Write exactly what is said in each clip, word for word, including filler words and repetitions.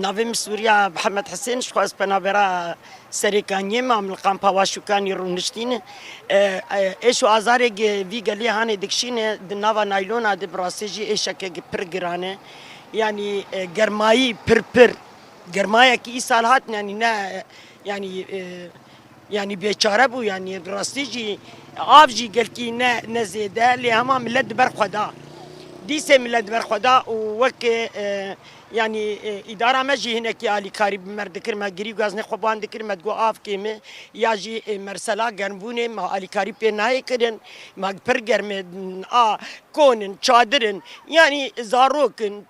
Navê min Sûriya Mihemed Hisên, ji xwe ez penabera Serêkaniyê me, em li kampa Waşûkanî rûniştîne. E, e, êş û azarê ge-, vî gelê hanê dikişîne, di nava naylona de bi rastî jî êşeke gi-, pir giran e. Yanî, e, germayî pir pir, germayekî îsal hat, yanî ne, yanî, e, yanî bêçare bû, yanî bi rastî jî av jî gelkî ne, ne zêde, lê hema milet di ber xwe da. Dîsê milet di ber xwe da û weke, e, yanî, e, îdara me jî hinekî alîkarî bi me re dikir, me girî gaznê xwe ban dikir, me digot av kêm e, ya jî, e, mersela germbûnê, me alîkarî pê nayê kirin, me pir germ e, a kon in, çadir in, yanî zarok in,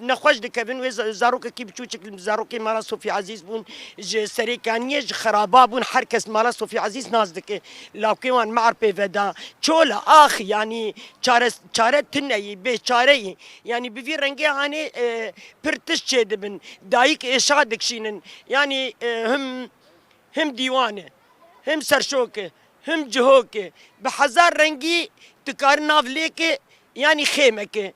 nexweş dikevin, wê za-, zarokekî biçûçik li zarokê mala Sofî Ezîz bûn, ji Serêkaniyê, ji xeraba bûn, her kes mala Sofî Ezîz nas dike, lawkê wan me pê veda, çola, ax, yanî çare, çare tune yî, bêçare yî, yanî bi vî rengê hanê, e, pir tişt çêdibin, dayik êşa dikişînin, yanî, e, him, him dîwan e, him serşok e, him cihok e, bi hezar rengî tu kari nav lêke, yanî xêmeke.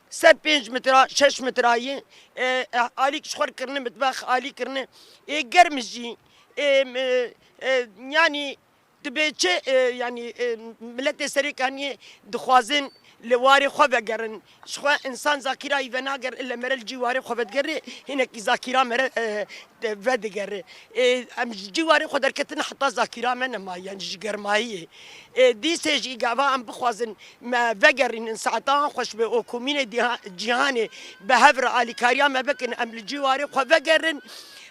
Ser pênc metra, şeş metra ye. E, e, alîk ji xwe kirine mitbex, alî kirine. Ê germ jî, e, e, e, yanî dibê çi, e, yanî, e, miletê Serêkaniyê dixwazin li warê xwe vegerin. Ji xwe însan zakîrayî venager, ille mere li cî warê xwe vedigerê, hinekî zakîra mere, e, de-, vedigerê. Ê, em ji cîwarê xwe derketin, heta zakîra me nema, yanî ji germayiyê. Ê, dîsê jî gava em bixwazin me vegerînin, saeta an xweş be û komînê diha-, cîhanê bi hev re alîkariya me bikin, em li cîwarê xwe vegerin,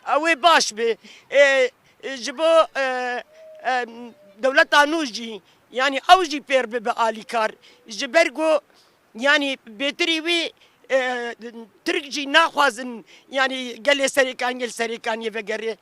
ew ê baş be. Ê, ji bo, e, e, dewleta nû jî, yanî ew jî pêr bibe alîkar. Ji ber ku Yanî bêtirî wî, e, Tirk jî naxwazin, yanî gelê Serêkaniyê li Serêkaniyê vegerê.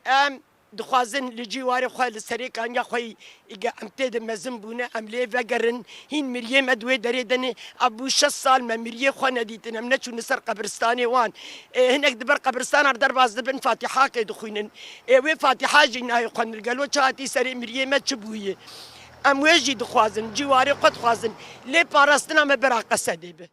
Em dixwazin li cîwarê xwe, li Serêkaniya xwe yî ge em tê de mezin bûne, em lê vegerin. Hîn miriyê me di wê derê de ne. Ev bû şeş sal me miriyê xwe nedîtin. Em neçûne ser qebiristanê wan. E, hinek di ber qebiristana re derbas dibin, Fatîhakê dixwînin. Ê wê Fatîha jî nayê xwendin. Gelo çi hatî serê miriyê me çi bûye? Em wê jî dixwazin, cîwarê xwe dixwazin. Lê parastina me bera Qesedê be.